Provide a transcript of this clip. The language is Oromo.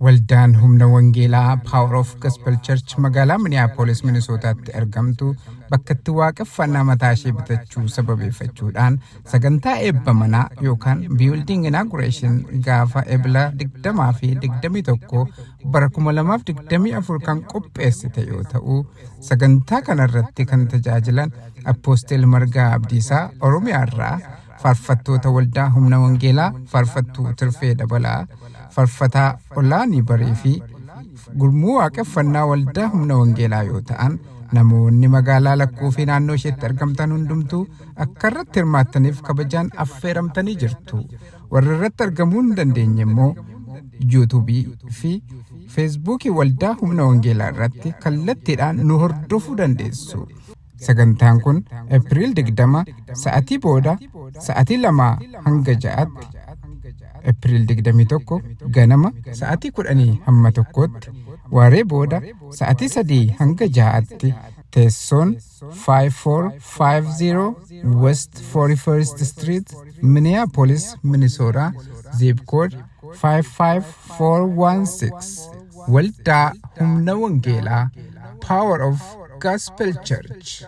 Waldaan Humna Wangeelaa Power of Gospel Church magaalaa Minneapolis, Minnesootaatti argamtu bakka itti waaqeffannaa mataa ishee bitachuu sababeeffachuudhaan sagantaa eebba manaa yookaan Building Inauguration gaafa Ebla 20 fi 21 bara 2024 kan qopheessite yoo ta'u, sagantaa kanarratti kan tajaajilan Apostle Margaa Abdiisaa Oromiyaa irraa, faarfattoota Waldaa Humna Wangeelaa, Faarfattuu Tirfee Dabalaa, Faarfataa Olaanii Barii fi gurmuu waaqeffannaa Waldaa Humna Wangeelaa yoo ta'an, namoonni magaalaa Lakkuu fi naannoo isheetti argamtan hundumtuu akka irratti hirmaattaniif kabajaan affeeramtanii jirtu. Warra irratti argamuu hin dandeenye immoo YouTubeii fi Facebookii Waldaa Humna Wangeelaa irratti kallattiidhaan nu hordofuu dandeessu. Sagantaan kun April 20 sa'atii booda sa'atii 2 hanga 6tti, April 21 ganama sa'atii 10 hamma 1tti, waaree booda sa'atii 3 hanga 6tti, teessoon 5450 West 41st Street, Minneapolis, Minnesota, zip code 55416. Waldaa Humna Wangeelaa, Power of Gospel Church.